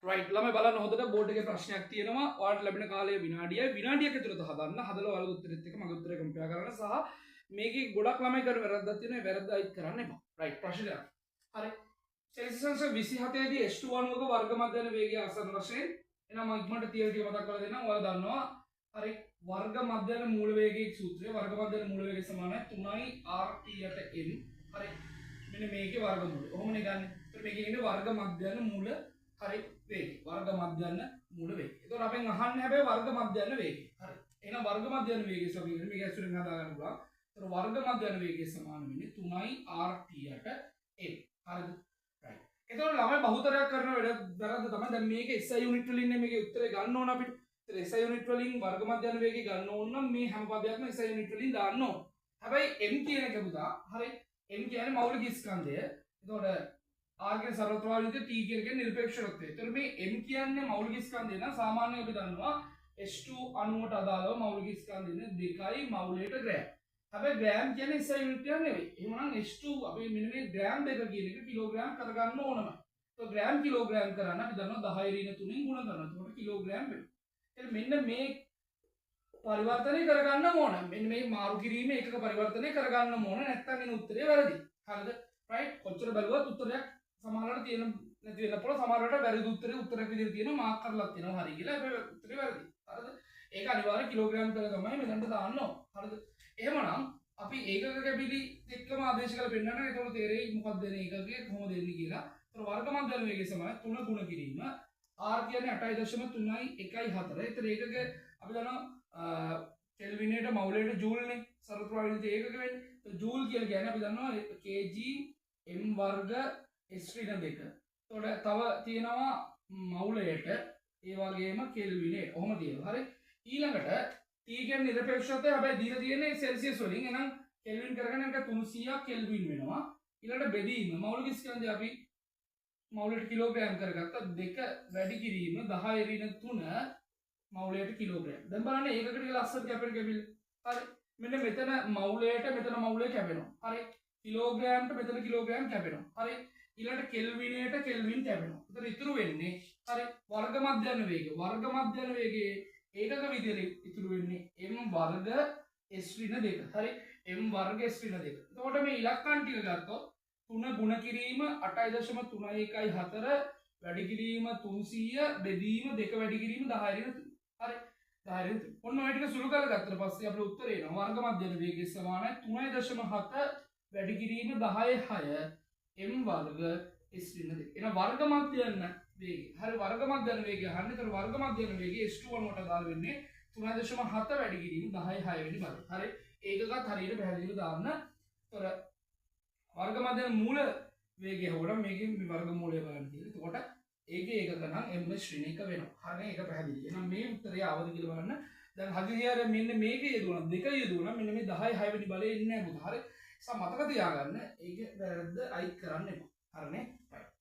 Right ළමයි බලන්න හොඳට බෝඩ් එකේ ප්‍රශ්නයක් තියෙනවා. ඔයාලට ලැබෙන කාලය විනාඩියයි. විනාඩියක් ඇතුළත හදන්න. හදලා ඔයාලගේ උත්තරෙත් එක්ක මගේ උත්තරේ කම්පෙයාර් කරන්න සහ මේකේ ගොඩක් ළමයි කරන වැරද්දක් තියෙනවා. ඒ වැරද්ද අයිත් කරන්න එපා. රයිට් ප්‍රශ්නය. හරි. සෙල්සියස් 27 දී H2 අණුවක වර්ග මධ්‍යන වේගය ආසන්න වශයෙන් එහෙනම් මම ඉක්මනට තියරි ටික මතක් කරලා දෙන්නම්. ඔයාලා දන්නවා. හරි. වර්ග මධ්‍යන මූල වේගයේ සූත්‍රය වර්ග මධ්‍යන මූල වේගය සමානයි 3යි RT යට m. හරි. මෙන්න මේකේ වර්ගමූලය. ඔහොමනේ ගන්න. ඒතර මේකේ ඉන්නේ වර්ග මධ්‍යන මූල හරි වේගය. වර්ග මධ්‍යන මූල වේගය. ඒතකොට අපෙන් අහන්නේ හැබැයි වර්ග මධ්‍යන වේගය. හරි. එහෙනම් වර්ග මධ්‍යන වේගය සමීකරණය මේක ඇසුරෙන් හදා ගන්න පුළුවන්. ඒතර වර්ග මධ්‍යන වේගය සමාන වෙන්නේ 3යි RT යට m. හරිද? රයිට්. ඒතකොට ළමයි බහුතරයක් කරන වැඩ වැරද්ද තමයි දැන් මේක SI unit වලින් නේ මේකේ උත්තරේ ගන්න ඕන අපිට. ඒතර SI unit වලින් වර්ග මධ්‍යන වේගය ගන්න ඕන නම් මේ හැම පදයක්ම SI unit වලින් දාන්න ඕන. හැබැයි m කියන එක පුතා හරි m කියන්නේ මෞලික ස්කන්ධය. එතකොට R කියන්නේ සරල ප්‍රවාහය T කියන නිරපේක්ෂ තත්ත්වය. ඒතර මේ m කියන්නේ මෞලික ස්කන්ධය නම් සාමාන්‍යයෙන් අපි දන්නවා H2 අණුවට අදාළව මෞලික ස්කන්ධය ඉන්නේ 2යි මෞලයට ග්‍රෑම්. හැබැයි ග්‍රෑම් කියන්නේ SI unit එකක් නෙවෙයි. එහෙමනම් H2 අපි මෙන්න මේ ග්‍රෑම් දෙක කියන එක කිලෝග්‍රෑම් කරගන්න ඕනම. ඒතකොට ග්‍රෑම් කිලෝග්‍රෑම් කරන්න අපි දන්නවා 10 ඍණ 3න් ගුණ කරනවා. එතකොට කිලෝග්‍රෑම් වෙනවා. එහෙනම් මෙන්න මේ පරිවර්තනය කරගන්න ඕන. මෙන්න මේ මාරු කිරීම ඒකක පරිවර්තනය කරගන්න ඕන. නැත්නම් එන උත්තරේ වැරදි. හරිද? රයිට්. කොච්චර බැලුවත් උත්තරයක් සමහරවිට තියෙන නැති වෙන්න පුළුවන්. සමහරවිට වැරදි උත්තරේ උත්තරයක් විදිහට තියෙනවා. මාක් කරලා තියෙනවා හරි කියලා. හැබැයි උත්තරේ වැරදි. හරිද? ඒක අනිවාර්ය කිලෝග්‍රෑම් කරලා තමයි මෙතනට දාන්න ඕන. හරිද? එහෙමනම් අපි ඒකක කැබිලි එක්කම ආදේශ කරලා පෙන්නන්න. එතකොට තේරෙයි මොකක්ද එන ඒකකය කොහොමද එන්නේ කියලා. ඒතර වර්ග මධ්‍යන වේගය සමානයි 3 ගුණ කිරීම R කියන්නේ 8.314. ඒතර ඒකක අපි දන්නවා කෙල්විනේට මೌලයට ජූල්නේ සරල ප්‍රවාහයේ ඒකක වෙන්නේ. ඒතර ජූල් කියලා කියන්නේ අපි දන්නවා kg m වර්ග s ඍණ 2. එතකොට තව තියෙනවා මೌලයට ඒ වගේම කෙල්විනේට. ඔහොම තියෙනවා. හරි. ඊළඟට T කියන්නේ නිරපේක්ෂත්වය. හැබැයි දීලා තියෙන්නේ සෙල්සියස් වලින්. එහෙනම් කෙල්වින් කරගෙන එක 300ක් කෙල්වින් වෙනවා. ඊළඟට බෙදීම මೌලික ස්කන්ධය අපි මೌලයට කිලෝග්‍රෑම් කරගත්තා. 2 වැඩි කිරීම 10 ඍණ 3 මೌලයට කිලෝග්‍රෑම්. දැන් බලන්න ඒකකට කියලා ලස්සන කැපෙන කැපිල්ල. හරි. මෙන්න මෙතන මೌලයට මෙතන මೌලය කැපෙනවා. හරි. කිලෝග්‍රෑම්ට මෙතන කිලෝග්‍රෑම් කැපෙනවා. හරි. ඊළඟට කෙල්විනයට කෙල්වින් කැපෙනවා. එතන ඉතුරු වෙන්නේ හරි වර්ග මධ්‍යන වේගය. වර්ග මධ්‍යන වේගයේ ඒකක විදිහට ඉතුරු වෙන්නේ m වර්ග s ඍණ 2. හරි. m වර්ග s ඍණ 2. එතකොට මේ ඉලක්කම් ටික ගත්තොත් 3 ගුණ කිරීම 8.314 වැඩි කිරීම 300 බෙදීම 2 වැඩි කිරීම 10 ඍණ 3. හරි. 10 ඍණ 3. ඔන්න ඔය ටික සුළු කරලා ගත්තට පස්සේ අපිට උත්තරේ එනවා වර්ග මධ්‍යන වේගය සමානයි 3.7 වැඩි කිරීම 10.6 m වර්ග s ඍණ 2. එහෙනම් වර්ග මධ්‍යන වේගය. හරි වර්ග මධ්‍යන වේගය අහන්නේ. ඒතර වර්ග මධ්‍යන වේගය S2 වලට අදාළ වෙන්නේ 3.7 වැඩි කිරීම 10.6 වෙනි බලය. හරි. ඒකකත් හරියට පැහැදිලිව දාන්න. ඒතර වර්ග මධ්‍යන මූල වේගය හොයලා මේකෙන් මේ වර්ග මූලය බලන්න තියෙන්නේ. එතකොට ඒකේ ඒකක නම් m ශ්‍රේණි එක වෙනවා. හරිනේ ඒක පැහැදිලි. එහෙනම් මේ උත්තරය ආවද කියලා බලන්න. දැන් හදිසියෙ මෙන්න මේකේ යෙදුණා දෙක යෙදුණා මෙන්න මේ 10.6 වෙනි බලය එන්නේ නැහැ පුතා. හරි. ඒ මතක තියාගන්න ඒක වැරද්ද අයිත් කරන්න එපා. හරිනේ. රයිට්.